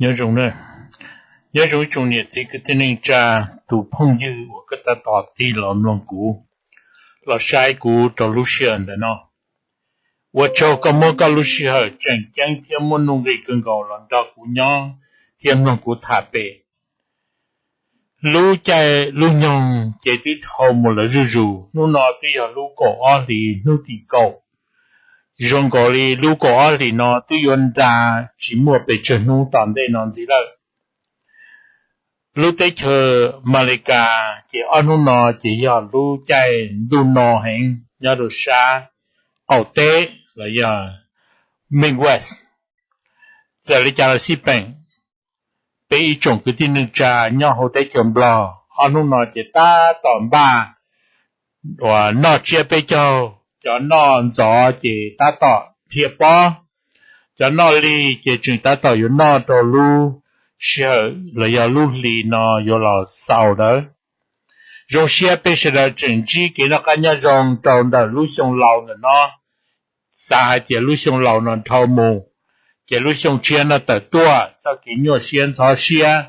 Nyob zoo, nyob zoo ib tsoom niam txiv kwv tij neej tsa, tus phooj ywg uas koj tab tom tig los mloog kuv, los saib kuv rau lub sij hawm ntawm no. Ua tsaug koj muab koj lub sij hawm tseem ceeb thiab muaj nuj nqis kawg nkaus los nrog kuv nyob thiab mloog kuv tham pem. Lub caij lub nyoog ces twb dhau mus lawm zuj zus, hnub no twb yog lub kaum ob hlis hnub tim kaum. Zoo nkaus li lub kaum ob hlis no twb yuav nra tsis muaj pes tsawg hnub tom ntej no ntxiv lawm. Lub teb chaws Amelikas ces ob hnub no ces yog lub caij ntuj no heev nyob rau sab qaum teb los yog Midwest. Txawm li cas los xij peem, peb ib tsoom kwv tij neej tsa nyob hauv teb chaws Nplog ob hnub no ces tab tom npaj uas noj tsiab peb caug, cov noj ntxov ces tab tom dhia pob, cov noj lig ces tseem tab tom yuav noj rau lub sij hawm los yog lub hlis no yuav los xaus ntawd. Zoo siab peb sawv daws tseem ntsib kev noj qab nyob zoo rau ntawm lub xyoo laus ntawm no. Xav hais tias lub xyoo laus no dhau mus, ces lub xyoo tshiab no tawm tuaj, txoj kev nyuaj siab ntxhov siab,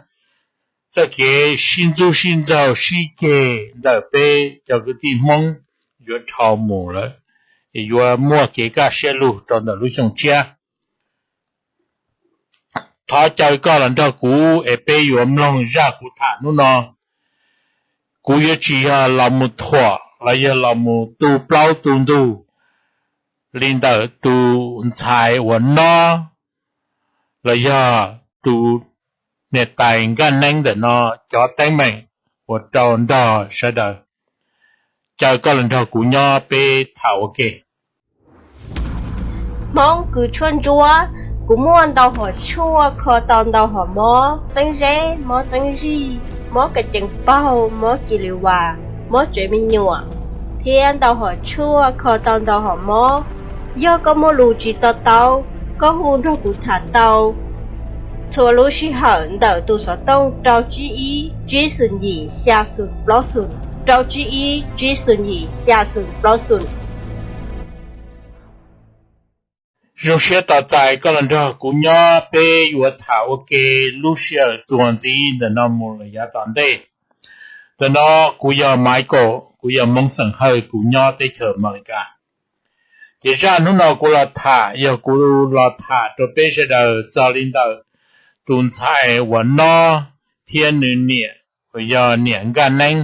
txoj kev sib ntxub sib ntxaug sib ceg ntawm peb cov kwv tij Hmoob yuav dhau mus lawm, yuav muaj kev kaj siab lug rau ntawm lub xyoo tshiab. Thov caw koj los nrog kuv es peb yuav mloog zaj kuv tham hnub no. Kuv yuav tsis yog los mus thuam los yog los mus tu plaub tu ntug li ntawm tus ntxhais uas nob los yog tus niam tais nkaj neeb ntawm no cov teeb meem uas rau nrog sawv daws. Caw koj los nrog kuv nyob peb tham ua ke. Hmoob kws tshuaj ntsuab, kuv muaj ntau hom tshuaj kho tau ntau hom mob txeeb zeb, mob txeeb zij, mob kas cees paug, mob kis lis vas, mob tsev me nyuam, thiab ntau hom tshuaj kho tau ntau hom mob. Yog koj muaj lus tsis to taub, koj hu nrog kuv tham tau txhua lub sij hawm ntawm tus xov tooj rau tsib ib tsib xoom yim xya xoom plaub xoom, rau tsib ib tsib xoom yim xya xoom plaub xoom. Zoo siab tos txais koj los nrog kuv nyob peb yuav tham ua ke lub sij hawm txuas ntxiv ntawm no mus lawm yav tom ntej. Ntawm no kuv yog Michael, kuv yog Hmoob xeem Hawj, kuv nyob teb chaws Amelikas. Ces zaj hnub no kuv los tham yog kuv los tham rau peb sawv daws txog li ntawm tus ntxhais uas nob thiab nws niam uas yog niam nkaj neeb.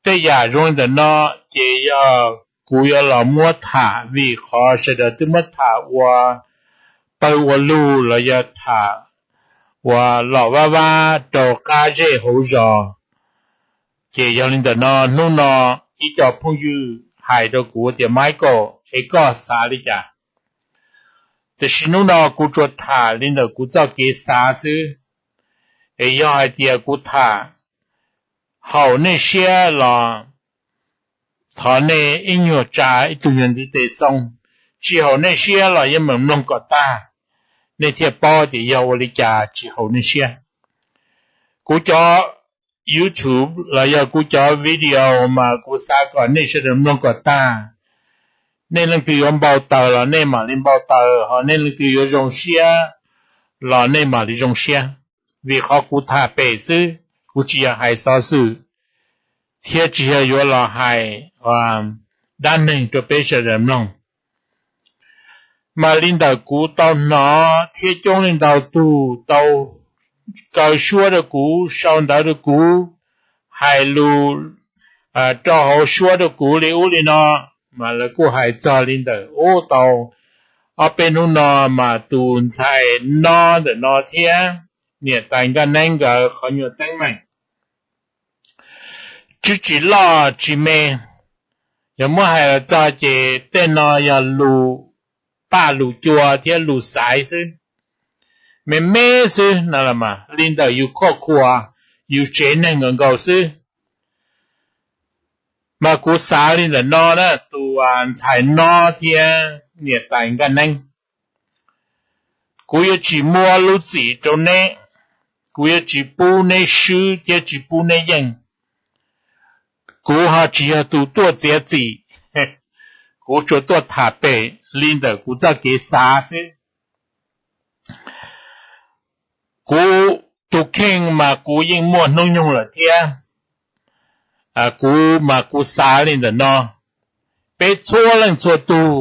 Tej yam zoo li ntawm no ces yog kuv yuav los muab tham vim qhov sawv daws twb muab tham ua pawg ua lug los yog tham uas lom vab vab rau qab zej hauv zos. Ces yog li ntawm no hnub no ib co phooj ywg hais rau kuv tias Michael, es koj xav li cas? Tiam sis hnub no kuv tsuas tham li ntawm kuv txoj kev xav xwb. Es yog hais tias kuv tham haum nej siab los thov nej ib nyuag tsa ib tug nyuag ntiv tes xoo, tsis haum nej siab los yeej meem mloog kom tag, nej thiaj paub tias yog ua li cas tsis haum nej siab. Kuv cov YouTube los yog kuv cov video mas kuv xav kom nej sawv daws mloog kom tag. Nej leej twg yuav npau taws los nej mam li npau taws, ho nej leej twg yuav zoo siab los nej mam li zoo siab. Vim qhov kuv tham pem xwb, kuv tsis yog hais xov xwm, thiab tsis yog yuav los hais dab neeg rau peb sawv daws mloog. Mas li ntawm kuv tau hnov thiab coob leej ntau tug tau kaw suab rau kuv, sau ntawv rau kuv, hais lus rau hauv suab rau kuv li ub li no, mas lawv kuj hais txog li ntawm ub tau ob peb hnub no mas tus ntxhais nob ntawm no thiab niam tais nkaj neeb nkawd qhov nyuag teeb meem twb tsis loj tsis me. Yog muab hais los txog ces tej no yog lus paj lus cua thiab lus xaiv xwb, me me xwb no los mas li ntawm yus khoj khua, yus tsev neeg nkaus nkaus xwb. Mas kuv xav li ntawm no na, tus ntxhais nob thiab niam tais nkaj neeb, kuv yuav tsis muab lub txim rau neb, kuv yuav tsis pub neb swb thiab tsis pub neb yeej. Kuv ho tsis yog tus tuaj txiav txim, kuv tsuas tuaj tham pem li ntawm kuv txoj kev xav xwb. kheej mas kuv yeej muaj hnub nyoog lawm thiab. Kuv mas kuv xav li ntawm no, peb txhua leej txhua tug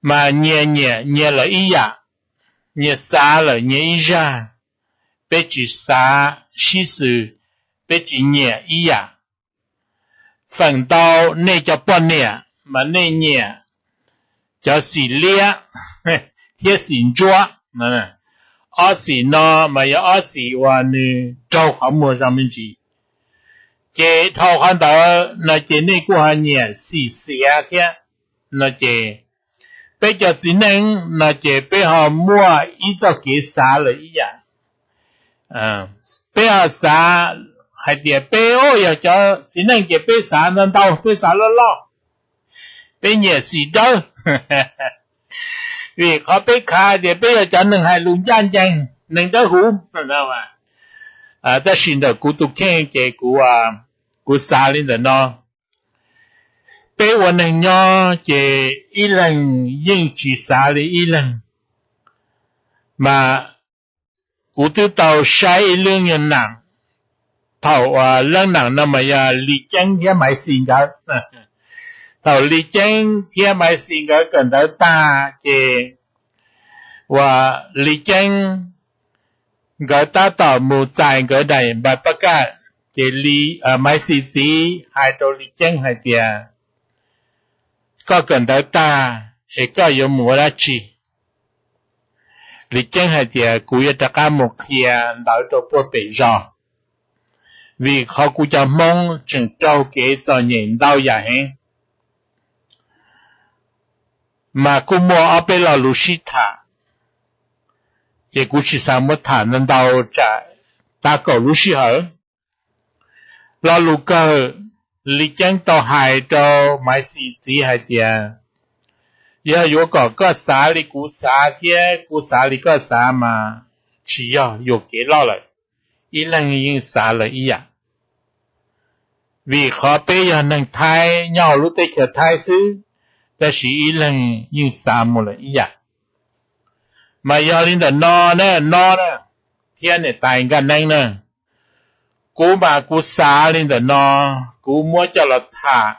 mas nyias nyiam nyias lawm ib yam, nyias xav lawm nyias ib zaj, peb tsis xav sib xws, peb tsis nyiam ib yam. Feem ntau nej cov poj niam mas nej nyiam cov xim liab thiab xim ntsuab. Ob xim no mas yog ob xim uas nws raug qhov muag zoo me ntsis. Ces dhau qhov ntawd no ces nej kuj ho nyiam xim xiav thiab. No ces peb cov txiv neej no ces peb ho muaj ib txoj kev xav lawm ib yam. Peb ho xav hais tias peb yog cov txiv neej ces peb xav ntau ntau, peb xav loj loj, peb nyiam xim dawb. Vim qhov peb khav tias peb yog cov neeg hais lus ncaj ncees, neeg dawb huv. Tab sis ntawm kuv tus kheej ces kuv, kuv xav li ntawm no. Peb ua neeg nyob ces ib leeg yeej tsis xav li ib leeg. Mas kuv twb tau saib ib lub nyuag nam, thaum lub nam no mas yog Lis Ceeb thiab Maiv Xis nkawd. Thaum Lis Ceeb thiab Maiv Xis nkawd kawm ntawv tag ces uas Lis Ceeb nkawd tab tom mus txais nkawd daim npais paj kaj, ces Maiv Xis txiv hais rau Lis Ceeb hais tias, koj kawm ntawv tag es koj yuav mus ua dab tsi? Lis Ceeb hais tias kuv yuav rov qab mus qhia ntawv rau puag pem zos, vim qhov kuv cov Hmoob tseem raug kev txom nyem ntau yam heev. Mas kuj muaj ob peb lo lus sib tham, ces kuv tsis xav muab tham ntau ntau tsam tab kaum lub sij hawm. Lo lus kawg, Lis Ceeb tau hais rau Maiv Xis txiv hais tias, yog yuav kom koj xav li kuv xav thiab kuv xav li koj xav mas tsis yog yuam kev loj lawm, ib leeg yeej xav lawm ib yam. Vim qhov peb yog neeg Thaib nyob hauv lub teb chaws Thaib xwb, tab sis ib leeg yeej xav mus lawm ib yam. Mas yog li ntawm no na, no na, thiab niam tais Nkaj Neeb na, kuv mas kuv xav li ntawm no, kuv muab coj los tham,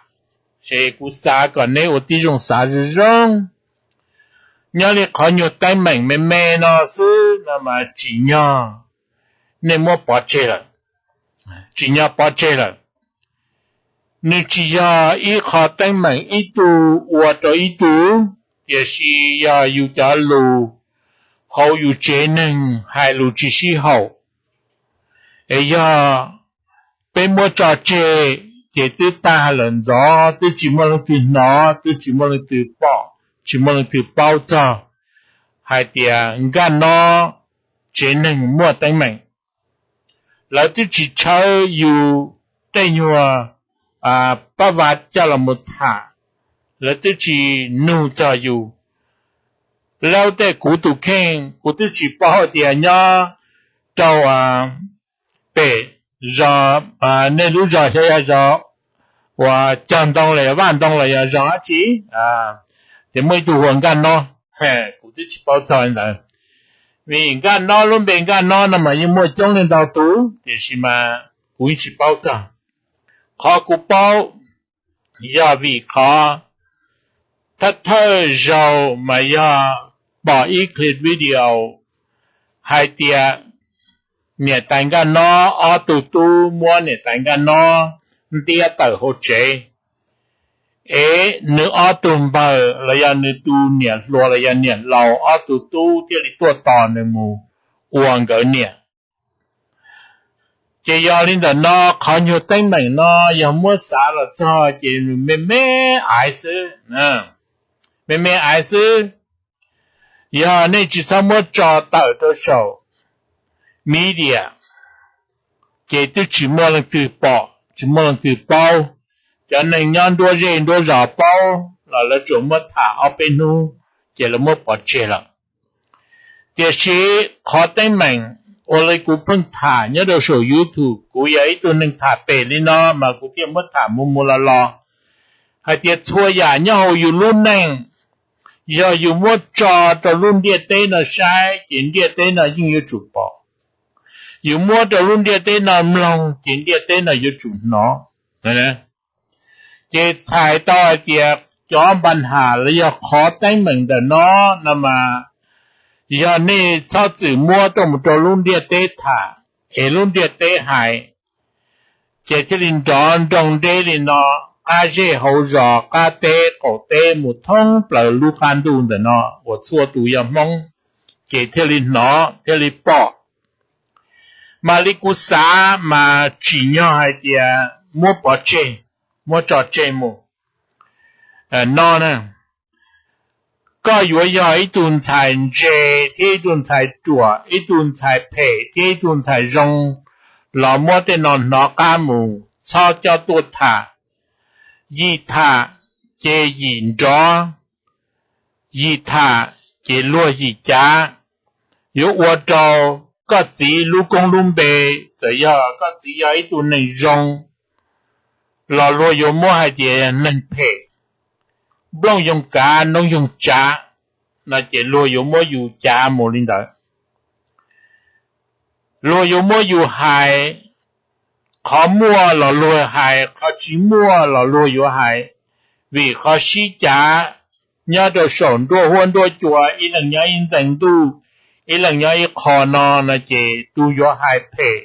es kuv xav kom neb ua tib zoo xav zoo zoo. Nyob li qhov nyuag teeb meem me me no xwb no mas tsim nyog nej muab pov tseg lawm, tsim nyog pov tseg lawm. Nws tsis yog ib qho teeb meem ib tug ua rau ib tug, tiam sis yog yus cov lus hauv yus tsev neeg hais lus tsis sib haum. Es yog peb muab tso tseg, ces twb tag lawm ntxov, twb tsis muaj leej twg hnov, twb tsis muaj leej twg pom, tsis muaj leej twg paub txog hais tias Nkaj Nob tsev neeg muaj teeb meem. Lawv twb tsis tshawb yus tej nyuag pab vas coj los mus tham, lawv twb tsis nug txog yus. Lawv tej kuv tus kheej kuv twb tsis paub tias nyob rau pem zos, nej lub zos xyov yog zos uas cog ntoo los yog vaj ntoo los yog zos dab tsi, ces muaj ib tug hu ua Nkaj Nob, kuv twb tsis paub txog li ntawd. Vim Nkaj Nob, lub npe Nkaj Nob no mas yeej muaj coob leej ntau tus, tiam sis mas kuv yeej tsis paub txog. Qhov kuv paub yog vim qhov thawj thawj zaug mas yog pom ib clip video hais tias niam tais Nkaj Nob ob tug tub muab niam tais Nkaj Nob ntiab tawm hauv tsev, es nws ob tug npawg los yog nws tus niam hluas los yog niam laus ob tug tub thiaj li tuaj tos nws mus ua nkawd niam. Ces yog li ntawm no, qhov nyuag teeb meem no yog muab xav los txog ces nws me me aiv xwb, me me aiv xwb. Yog nej tsis txhob muab tso tawm rau saum media, ces twb tsis muaj leej twg pom, tsis muaj leej twg paub. Cov neeg nyob nruab zej nruab zos paub los lawv tsuas muab tham ob peb hnub, ces lawv muab pov tseg lawm. Tiam sis qhov teeb meem uas li kuv pheej tham nyob rau saum YouTube, kuv yog ib tug neeg tham pem li no mas kuv thiaj muab tham mus mus los los, hais tias txhua yam nyob hauv yus lub neej, yog yus muab tso rau lub ntiaj teb no saib ces ntiaj teb no yeej yuav tsum pom. yus muab rau lub ntiaj teb no mloog ces ntiaj teb no yuav tsum hnov. Ces txhais tau hais tias cov npa nham los yog qhov teeb meem ntawm no, no mas yog nej txhob txwm muab tuaj mus rau lub ntiaj teb tham, es lub ntiaj teb hais, ces thiaj li nrov nroog deb li no, qab zej hauv zos, qab teb qaum teb, mus thoob plaws lub qab ntuj ntawm no uas txhua tus yog Hmoob, ces thiaj li hnov thiaj li pom. Mas li kuv xav mas tsim nyog hais tias muab pov tseg, muab tso tseg mus. No na, koj yuav yog ib tug ntxhais ntse thiab ib tug ntxhais ruam, ib tug ntxhais phem thiab ib tug ntxhais zoo los muab tej no hnov qab mus, txhob coj tuaj tham. Yim tham ces yim nrov, yim tham ces luag yim cav, yuav ua rau koj txiv lub koob lub npe. Txawm yog koj txiv yog ib tug neeg zoo los luag yuav muab hais tias neeg phem, nplooj yoog kav noob yoog tsav, no ces luag yuav muab yus cav mus li ntawd. Luag yuav muab yus hais, qhov muaj los luag hais, qhov tsis muaj los luag yuav hais. Vim qhov sib cav nyob rau saum nruab huab nruab cua, ib leeg nyob ib ntxees ntuj, ib leeg nyob ib qho no, no ces tus yuav hais phem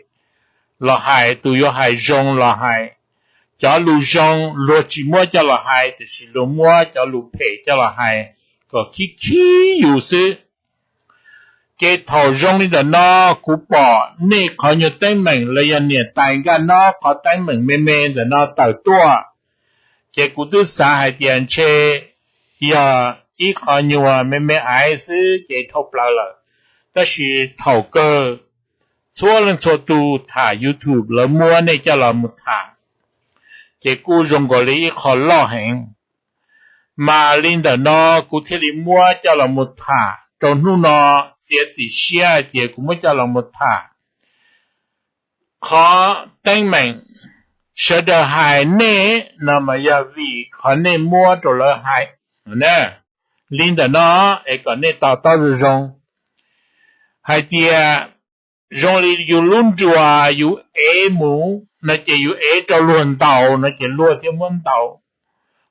los hais, tus yuav hais zoo los hais. Cov lus zoo luag tsis muab coj los hais, tiam sis luag muab cov lus phem coj los hais kom khib khib yus xwb. Ces thaum zoo li ntawm no, kuv pom nej qhov nyuag teeb meem los yog niam tais Nkaj Nob qhov teeb meem me me ntawm no tawm tuaj, ces kuv twb xav hais tias ntshe yog ib qho nyuag me me aiv xwb ces dhau plaws lawm. Tab sis thaum kawg txhua leej txhua tus tham YouTube lawv muab nej coj los mus tham, ces kuj zoo nkaus li ib qho loj heev. Mas li ntawm no kuv thiaj li muab coj los mus tham rau hnub no, txiav txim siab hais tias kuv muab coj los mus tham. Qhov teeb meem sawv daws hais nej no mas yog vim qhov nej muab rau lawv hais. Li ntawm no es kom nej to taub zoo zoo hais tias zoo li yus lub nruas yus ev mus no ces yus ev rau luag ntaus no ces luag thiaj muab ntaus.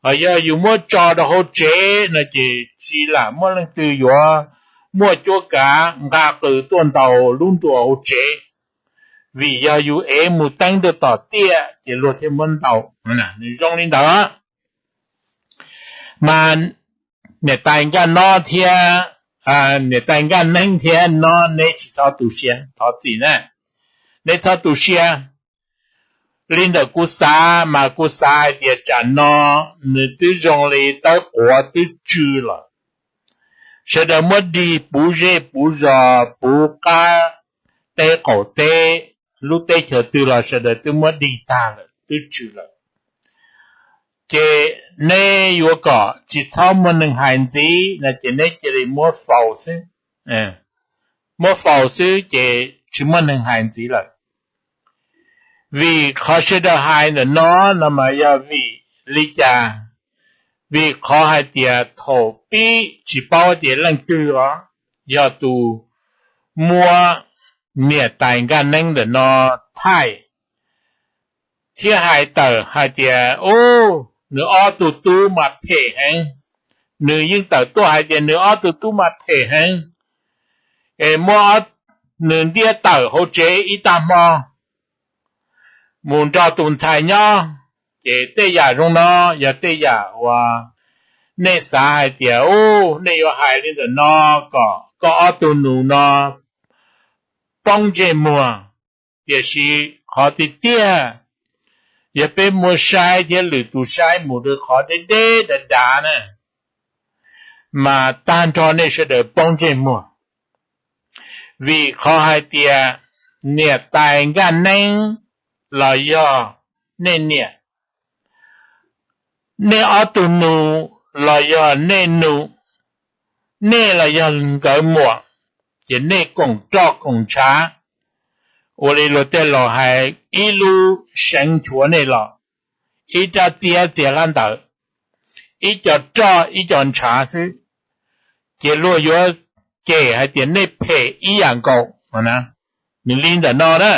Hos yog yus muab tso rau hauv tsev no ces tsis lam muaj leej twg yuav muaj cuab kav nqa qws tuaj ntaus lub nruas hauv tsev, vim yog yus ev mus teeb rau tom tiaj ces luag thiaj muab ntaus. Nws zoo li ntawd. Mas niam tais Nkaj Nob thiab, niam tais Nkaj Neeb thiab no neb tsis txhob tu siab, thov txim na, neb txhob tu siab. Li ntawm kuv xav mas kuv xav hais tias tsam no nws twb zoo li tawb quav twb tsw lawm. Sawv daws muab dig puv zej puv zos, puv qab teb qaum teb, lub teb chaws twg los sawv daws twb muab dig tag lawm, twb tsw lawm. Ces neb yuav kom tsis txhob muaj neeg hais ntxiv no ces neb cia li muab faus xwb. Muab faus xwb ces tsis muaj neeg hais ntxiv lawm. Vim qhov sawv daws hais ntawm no no mas yog vim li cas? Vim qhov hais tias thaum pib tsis paub tias leej twg os, yog tus muab niam tais Nkaj Neeb ntawm no thaij thiab hais tawm hais tias, u, nws ob tug tub mas phem heev. Nws yeej tawm tuaj hais tias nws ob tug tub mas phem heev, es muab nws ntiab tawm hauv tsev ib tag hmo mus nrog tus ntxhais nyob. Ces tej yam zoo no yog tej yam uas nej xav hais tias, u, nej yuav hais li ntawm no kom koj ob tug nus no poob ntsej muag. Tiam sis qhov tiag tiag, yog peb muab saib thiab lwm tus saib mus rau qhov deb deb dav dav na, mas tag nrho nej sawv daws poob ntsej muag. Vim qhov hais tias niam tais Nkaj Neeb los yog nej niam, nej ob tug nus los yog nej nus, nej los yog nkawd muam, ces nej koom roj koom ntshav, ua li luag tej laus hais, ib lub seev nchuav nej los, ib rab txiab txiag hlab ntawd, ib co roj ib co ntshav xwb, ces luag yuav cem hais tias nej phem ib yam nkaus no na. Nws li ntawm no na.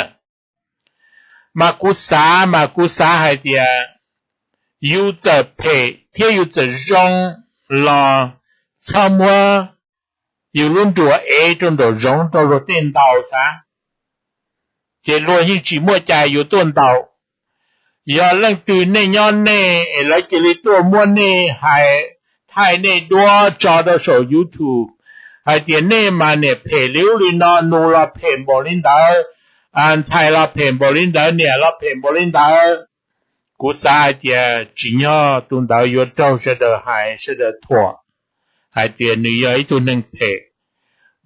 Mas kuv xav, mas kuv xav hais tias yus txawm phem thiab yus txawm zoo los txhob muab yus lub nruas ev rau nraum zoov rau luag tej ntaus xav, ces luag yeej tsis muaj cai yuav tuaj ntaus. Yog leej twg nej nyob nej es lawv cia li tuaj muab nej hais, thaij nej duab tso rau saum YouTube hais tias nej mas niam phem li ub li no, nus los phem npaum li ntawd, ntxhais los phem npaum li ntawd, niam los phem npaum li ntawd, kuv xav hais tias tsim nyog tus ntawd yuav raug sawv daws hais sawv daws thuam hais tias nws yog ib tug neeg phem,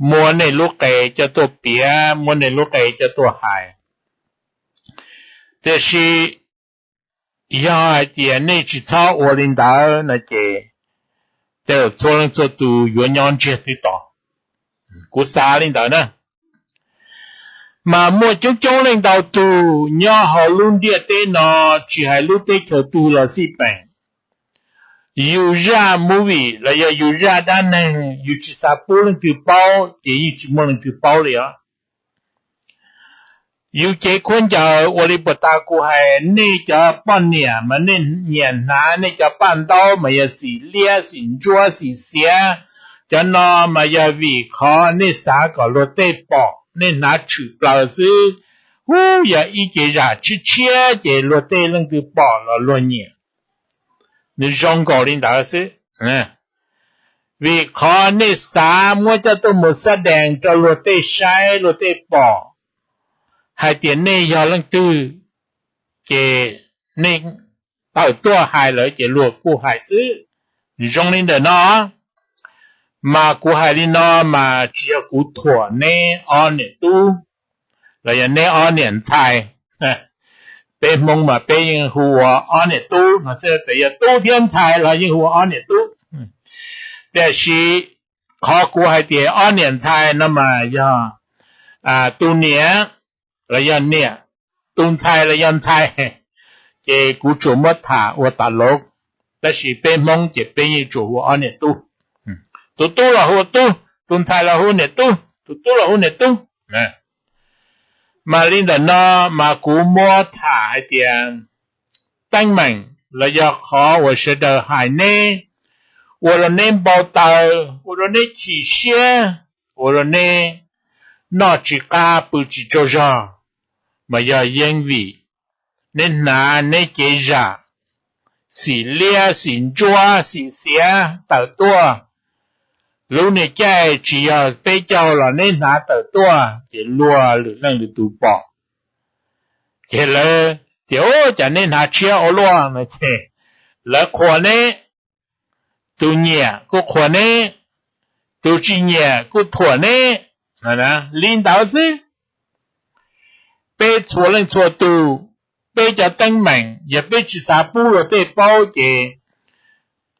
muab nej lub qe coj tuaj piav, muab nej lub qe coj tuaj hais. Tiam sis yog hais tias nej tsis txhob ua li ntawd no ces tej zaum txhua leej txhua tus yuav nyob ntsiag twb to. Kuv xav li ntawd na. Mas muaj coob coob leej ntau tug nyob hauv lub ntiaj teb no, tsis hais lub teb chaws twg los xij peem, yus zaj movie los yog yus zaj dab neeg yus tsis xav pub leej twg paub ces yeej tsis muaj leej twg paub li os. Yus cev khaub ncaws ua li puag ta kuv hais, nej cov poj niam mas nej nyiam hnav nej cov paj ntaub mas yog xim liab xim ntsuab xim xiav, cov no mas yog vim qhov nej xav kom luag tej pom nej hnav tshwm plaws xwb. Hub, yog ib cev zam tshiab tshiab ces luag tej leej twg pom los luag nyiam. Nws zoo nkaus li ntawd xwb. Vim qhov nej xav muab coj tuaj mus xab dees rau luag tej saib luag tej pom hais tias nej yog leej twg, ces nej tawm tuaj hais lawm ces luag kuj hais xwb. Nws zoo li ntawm no, mas kuv hais li no mas tsis yog kuv thuam neb ob niam tub los yog neb ob niam ntxhais. Peb Hmoob mas peb yeej hu ua ob niam tub no xwb, txawm yog tub thiab ntxhais los yeej hu ua ob niam tub. Tiam sis qhov kuv hais tias ob niam ntxhais no mas yog tus niam los yog niam, tus ntxhais los yog ntxhais, ces kuv tsuas muab tham ua tas lov. Tab sis peb Hmoob ces peb yeej tsuas hu ua ob niam tub. Tus tub los hu ua tub, tus ntxhais los hu niam tub, tus tub los hu niam tub. Mas li ntawm no mas kuv muab tham hais tias teeb meem los yog qhov uas sawv daws hais neb, ua rau neb npau taws, ua rau neb chim siab, ua rau neb noj tsis qab pw tsis tsaug zog, mas yog yeej vim neb hnav neb cev zam xim liab xim ntsuab xim xiav tawm tuaj. Lub niag caij tsis yog peb caug los neb hnav tawm tuaj ces luag lwm leej lwm tus pom, ces lawv tias, Ub, cas neb hnav tshiab ua luaj? no ces lawv qhuas neb, tus nyiam kuj qhuas neb, tus tsis nyiam kuj thuam neb. Li ntawd xwb. Peb txhua leej txhua tus, peb cov teeb meem yog peb tsis xav pub luag tej paub ces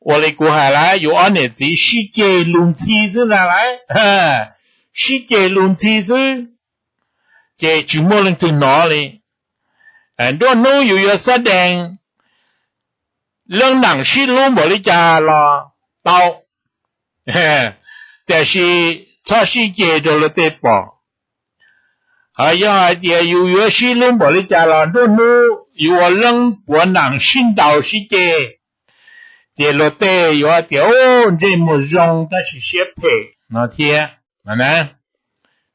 ua li kuv hais lawm, yus ob niam txiv sib ceg lus ntxhi xwb ntag lauj. Sib ceg lus ntxhi xwb ces tsis muaj leej twg hnov li. Nruab hnub yus yuav xab dees, leej nam sib hlub npaum li cas los tau, tiam sis txhob sib ceg rau luag tej pom. Ho yog hais tias yus yuav sib hlub npaum li cas los nruab hnub yus ua leej puav nam sib ntaus sib ceg, ces luag tej yuav tias, Ub, ntsej muag zoo tab sis siab phem no thiab.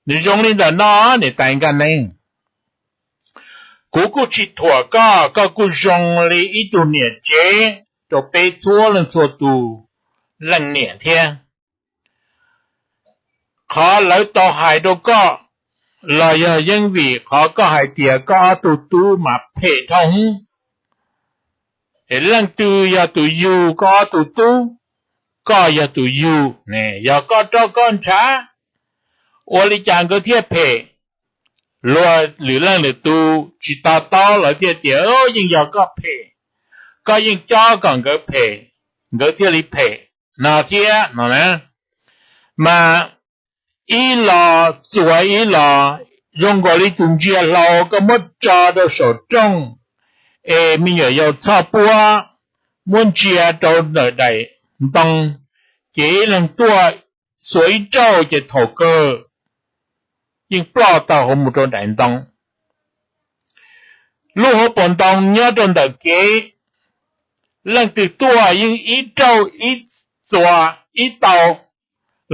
Nws zoo li ntawm no, niam tais nkaj neeb, kuv kuj tsis thuam koj, koj kuj zoo li ib tug niam tsev rau peb txhua leej txhua tus leej niam thiab. Qhov lawv tau hais rau koj los yog yeej vim qhov koj hais tias koj ob tug tub mas phem dhau hwv, es leej twg yog tus yug koj ob tug tub, koj yog tus yug, yog koj roj koj ntshav, ua li cas nkawd thiaj phem? Luag lwm leej lwm tus tsis to taub, lawv thiaj tias, Yeej yog koj phem, koj yeej cob kom nkawd phem, nkawd thiaj li phem no thiab no na. Mas ib los txuas ib los, zoo nkaus li tus ntsia hlau koj muab tso rau saum rooj, es me nyuam yaus txhoj puab muab ntsia rau ntawm daim ntoo, ces ib leeg tuaj xuas ib rauj ces thaum kawg yeej ploj tau hauv mus rau daim ntoo. Lub hauv paus ntoo nyob rau ntawm kev, leej twg tuaj yeej ib rauj ib txuas ib tau,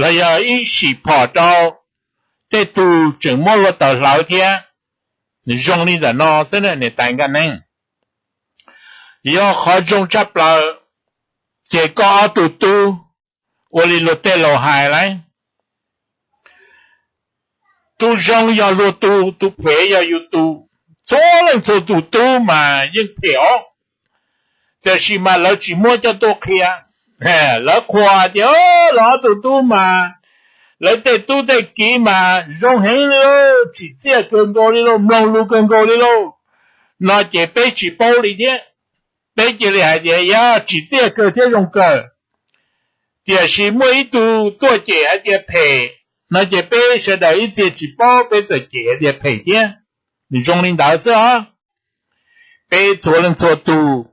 los yog ib sim phom rau tej tug tseem muab hluav taws hlawv thiab. Zoo li ntawm no xwb niam tais nkaj neeb. Yog qhov zoo tshaj plaws, ces koj ob tug tub ua li luag tej laus hais lauj, tus zoo yog luag tug, tus phem yog yus tug. Txhua leej txhua tus tub mas yeej phem os, tiam sis mas lawv tsis muab coj tuaj qhia. Lawv qhuas tias lawv ob tug tub mas, lawv tej tub tej kiv mas zoo heev li lauj, tsim txiaj kawg nkaus li lauj, mloog lus kawg nkaus li lauj, no ces peb tsis paub li thiab. Peb cia li hais tias yog tsim txiaj kawg thiab zoo kawg, tiam sis muaj ib tug tuaj cem hais tias phem, no ces peb sawv daws ib txhia tsis paub, peb txawm cem hais tias phem thiab. Nws zoo li ntawd xwb os. Peb txhua leej txhua tus,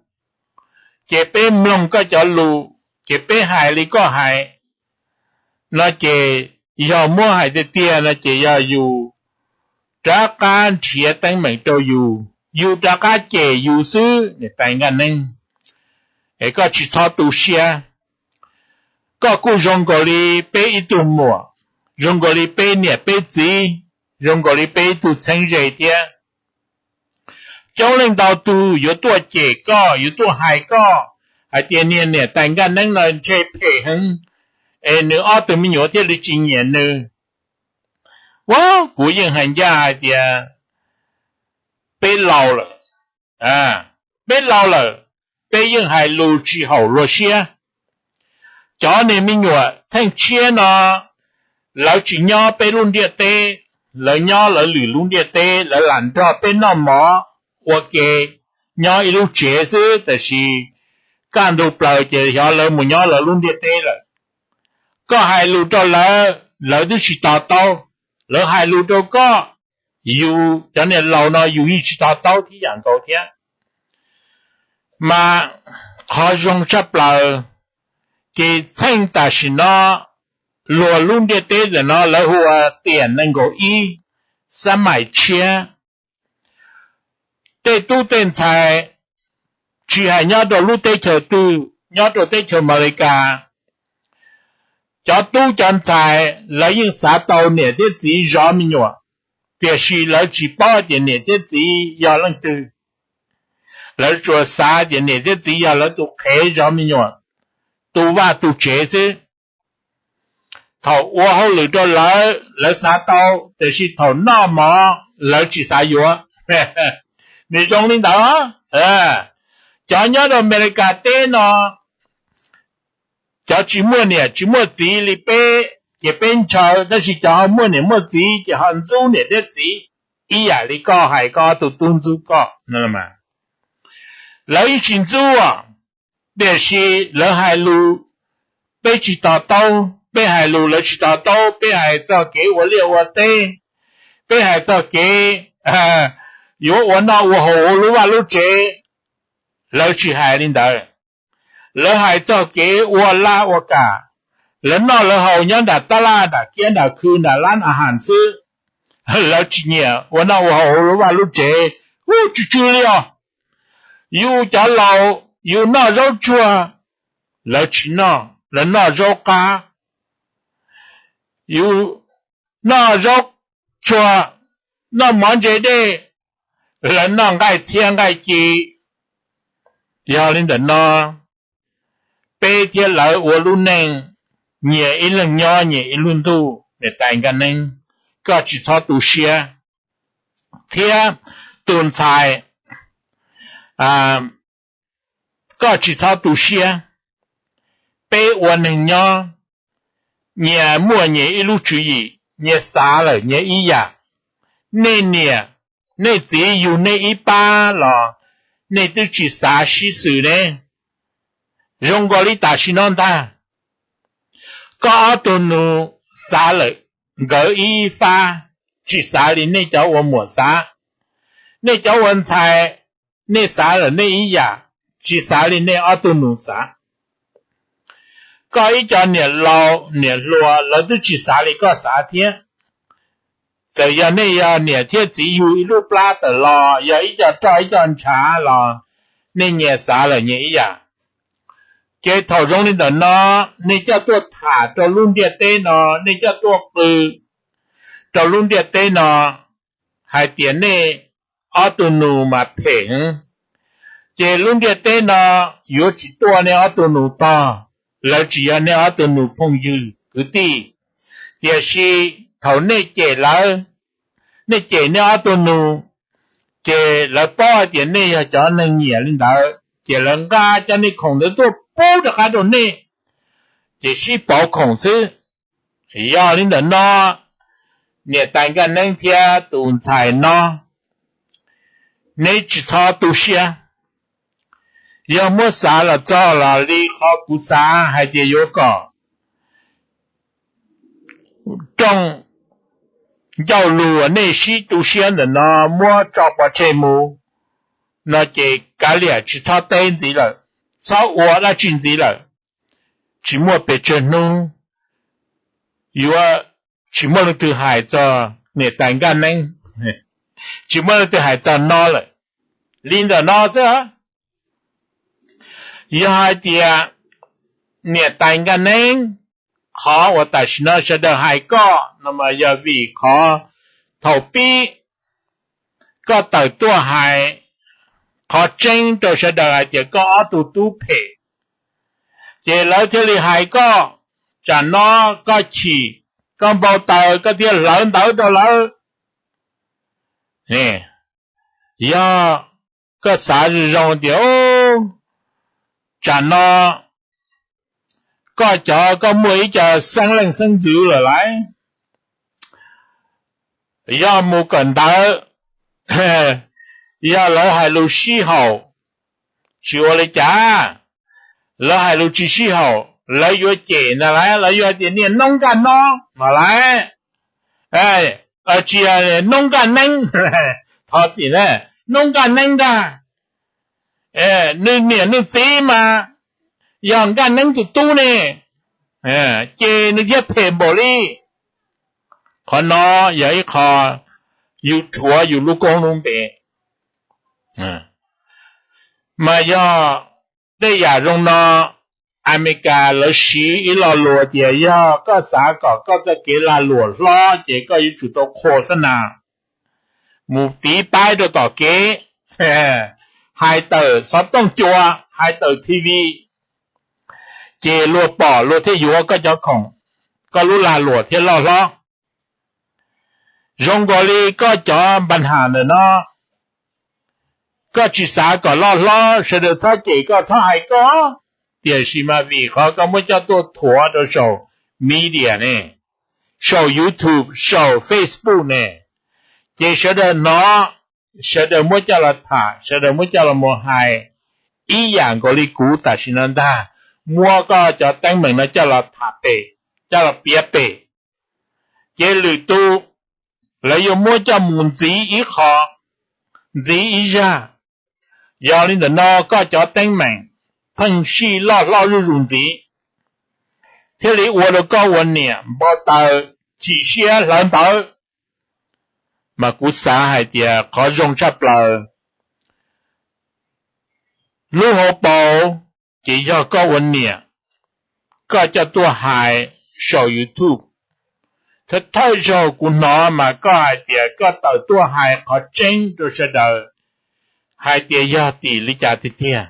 ces peb mloog koj cov lus, ces peb hais li koj hais, no ces yog muab hais tiag tiag no ces yog yus rov qab nrhiav teeb meem rau yus, yus rov qab cem yus xwb niam tais nkaj neeb. Es koj tsis txhob tu siab, koj kuj zoo nkaus li peb ib tug muam, zoo nkaus li peb niam peb txiv, zoo nkaus li peb ib tug txheeb ze thiab. Coob leej ntau tug yuav tuaj cem koj, yuav tuaj hais koj hais tias niag niam tais nkaj neeb no ntshe phem heev, es nws ob tug me nyuam thiaj li tsis nyiam nws. Ua, kuv yeej hais ncaj hais tias peb laus lawm, peb laus lawm, peb yeej hais lus tsis haum luag siab. Cov niag me nyuam txheej tshiab no, lawv tsis nyob peb lub ntiaj teb, lawv nyob lawv lwm lub ntiaj teb, lawv lam nrog peb noj mov ua ke, nyob ib lub tsev xwb, tiam sis kaj ntug plaws ces xyov lawv mus nyob lawv lub ntiaj teb lawm. Koj hais lus rau lawv, lawv twb tsis to taub, lawv hais lus rau koj, yus cov niam laus no yus yeej tsis to taub thiab yam nkaus thiab. Mas qhov zoo tshaj plaws, ces txheej tam sim no luag lub ntiaj teb ntawm no lawv hu ua tiam nees nkaum ib, xab maim tshiab. Tej tub tej ntxhais, tsis hais nyob rau lub teb chaws twg, nyob rau teb chaws Amelikas, cov tub cov ntxhais lawv yeej xav tau niam thiab txiv zov me nyuam, tiam sis lawv tsis paub tias niam thiab txiv yog leej twg. Lawv tsuas xav tias niam thiab txiv yog lawv tus qhev zov me nyuam, tu vaj tu tsev xwb. Thaum ua hauj lwm rau lawv, lawv xav tau, tiam sis thaum noj mov lawv tsis xav yuav. Nws zoo li ntawd. Cov nyob rau Amelikas teb no, cov tsis muaj niam tsis muaj txiv li peb, ces peb ntshaw, tab sis cov ho muaj niam muaj txiv ces ho ntxub niam thiab txiv, ib yam li koj hais koj ob tug tub ntxub koj. Lawv yeej tsis ntxub, tiam sis lawv hais lus peb tsis to taub, peb hais lus lawv tsis to taub, peb hais txog kev ua liaj ua teb, peb hais txog kev yuav ua noj ua haus ua lub vaj lub tsev, lawv tsis hais li ntawd. Lawv hais txog kev ua laj ua kam, lawv noj lawv haus nyob nram tab laj nram kiab nram khw nram lab a has xwb. Lawv tsis nyiam ua noj ua haus ua lub vaj lub tsev, ub, tsw tsw li os. Yus cov laus yus noj zaub tsuag, lawv tsis noj, lawv noj zaub qab. Yus noj zaub tsuag, noj mov ntse dej, lawv noj nqaij txhiab nqaij ci. Yog li ntawm no, peb thiab lawv ua lub neej, nyias ib leeg nyob nyias ib lub ntuj, niam tais nkaj neeb, koj tsis txhob tu siab. Thiab tus ntxhais, koj tsis txhob tu siab. Peb ua neeg nyob, nyias muaj nyias ib lub tswv yim, nyias xav lawm nyias ib yam. Nej niam, nej txiv yug nej ib pab los nej twb tsis xav sib xws ne. Zoo nkaus li tam sim no ntag, koj ob tug nus xav lawm nkawd ib fab, tsis xav li nej cov ua muam xav. Nej cov ua ntxhais, nej xav lawm nej ib yam, tsis xav li nej ob tug nus xav. Koj ib co niam laus niam hluas lawv twb tsis xav li koj xav thiab. Txawm yog nej yog niam thiab txiv yug ib lub plab tawm los, yog ib co roj ib co ntshav los, nej nyias xav lawm nyias ib yam. Ces thaum zoo li ntawm no, nej coj tuaj tham rau lub ntiaj teb no, nej coj tuaj qw rau lub ntiaj teb no hais tias nej ob tug nus mas phem heev. Ces lub ntiaj teb no yuav tsis tuaj nej ob tug nus tog, lawv tsis yog nej ob tug nus phooj ywg kwv tij. Tiam sis thaum nej cem lawv, nej cem nej ob tug nus, ces lawv paub hais tias nej yog cov neeg nyiam li ntawd, ces lawv nqa cov nej khoom ntawd tuaj pub rov qab rau nej, ces sib pauv khoom xwb. Yog li ntawm no, niam tais Nkaj Neeb thiab tus ntxhais no, neb tsis txhob tu siab. Yog muab xav los txog los li qhov kuv xav hais tias yuav kom rooj ncauj lus nej sib tu siab ntawm no muab tso pov tseg mus no ces kav liam tsis txhob teb ntxiv lawm, txhob ua dab tsi ntxiv lawm. Tsis muaj pes tsawg hnub yuav tsis muaj leej twg hais txog niam tais Nkaj Neeb, tsis muaj leej twg hais txog no lawm. Li ntawm no xwb, yog hais tias niam tais Nkaj Neeb, qhov uas tam sim no sawv daws hais koj no mas yog vim qhov thaum pib koj tawm tuaj hais qhov tseeb rau sawv daws hais tias koj ob tug tub phem, ces lawv thiaj li hais koj. Tsam no koj chim, koj npau taws, koj thiaj hlawv ntawv rau lawv. Yog koj xav zoo zoo tias tsam no koj cov, koj muaj ib co xeeb leej xeeb ntxwv lawm lauj, yog mus kawm ntawv, yog lawv hais lus sib haum, tsis ua li cas, lawv hais lus tsis sib haum, lawv yuav cem ntag lauj, lawv yuav tias niag noob Nkaj Nob no lauj, tsis yog noob Nkaj Neeb, thov txim na, noob Nkaj Neeb ntag. Nws niam nws txiv mas yog Nkaj Neeb tus tub ne, ces nws thiaj phem npaum li. Qhov no yog ib qho yus rhuav yus lub koob lub npe. Mas yog tej yam zoo no, Amelikas lawv siv ib lo lus tias yog koj xav kom koj txoj kev lag luam hlob ces koj yuav tsum tau qhuas xab nas mus tiv paib rau tom kev, hais tawm xov tooj cua, hais tawm T V, ces luag pom luag thiaj yuav koj cov khoom, koj lub lag luam thiaj loj hlob. Zoo nkaus li koj cov npa nham ntawm no, koj tsis xav kom loj hlob, sawv daws txhob cem koj, txhob hais koj, tiam sis mas vim qhov koj muab coj tuaj thuav rau saum media ne, saum YouTube, saum Facebook ne, ces sawv daws hnov, sawv daws muab coj los tham, sawv daws muab coj los mus hais, ib yam nkaus li kuv tam sim no ntag, muab koj cov teeb meem no coj los tham pem, coj los piav pem. Ces lwm tus lawv yuav muab coj mus ntxiv ib qho, ntxiv ib zaj. Yog li ntawm no koj cov teeb meem pheej sij loj hlob zuj zus ntxiv, thiaj li ua rau koj ua niam npau taws, chim siab hlawv ntawv. Mas kuv xav hais tias qhov zoo tshaj plaws, lub hauv paus ces yog koj ua niam, koj coj tuaj hais saum YouTube. Thawj thawj zaug kuv hnov mas koj hais tias koj tawm tuaj hais qhov tseeb rau sawv daws hais tias yog tim li cas tiag tiag.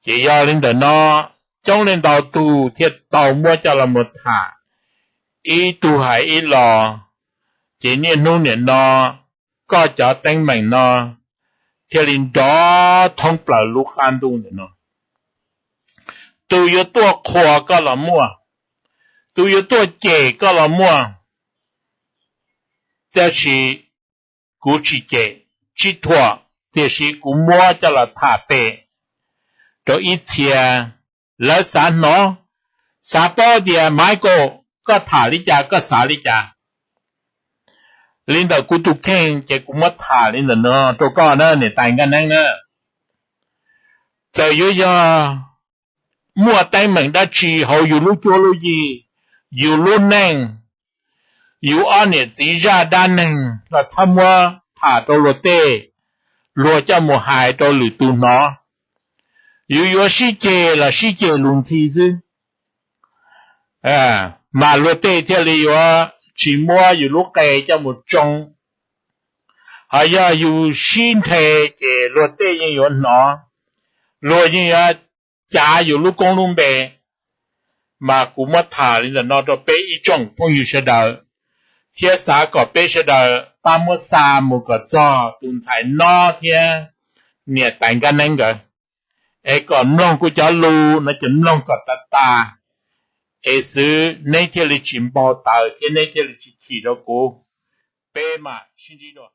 Ces yog li ntawm no, coob leej ntau tug thiaj tau muab coj los mus tham, ib tug hais ib los, ces niaj hnub nim no koj cov teeb meem no thiaj li nrov thoob plaws lub qab ntuj ntawm no. Tus yuav tuaj qhuas koj los muaj, tus yuav tuaj cem koj los muaj, tab sis kuv tsis cem, tsis thuam, tiam sis kuv muab coj los tham pem rau ib txhia lawv xav hnov, xav paub tias Michael, koj tham li cas, koj xav li cas. Li ntawm kuv tus kheej ces kuv muab tham li ntawm no rau koj na, niam tais Nkaj Neeb na. Txawm yuav yog muaj teeb meem dab tsi hauv yus lub cuab lub yig, yus lub neej, Yus ob niam txiv zaj dab neeg los txhob muab tham rau luag tej, luag coj mus hais rau lwm tus hnov. Yus yuav sib ceg los sib ceg lus ntxhi xwb, mas luag tej thiaj li yuav tsis muab yus lub qe coj mus tsoo. Ho yog yus sib nthe ces luag tej yeej yuav hnov, luag yeej yuav cav yus lub koob lub npe. Mas kuv muab tham li ntawm no rau peb ib tsoom phooj ywg sawv daws, thiab xav kom peb sawv daws pab muab xa mus kom txog tus ntxhais no thiab niam tais Nkaj Neeb nkawd, es kom mloog kuv cov lus no ces mloog kom tas tas, es xwb neb thiaj li tsis npau taws thiab neb thiaj li tsis chim rau kuv. Peb mam sib ntsib dua.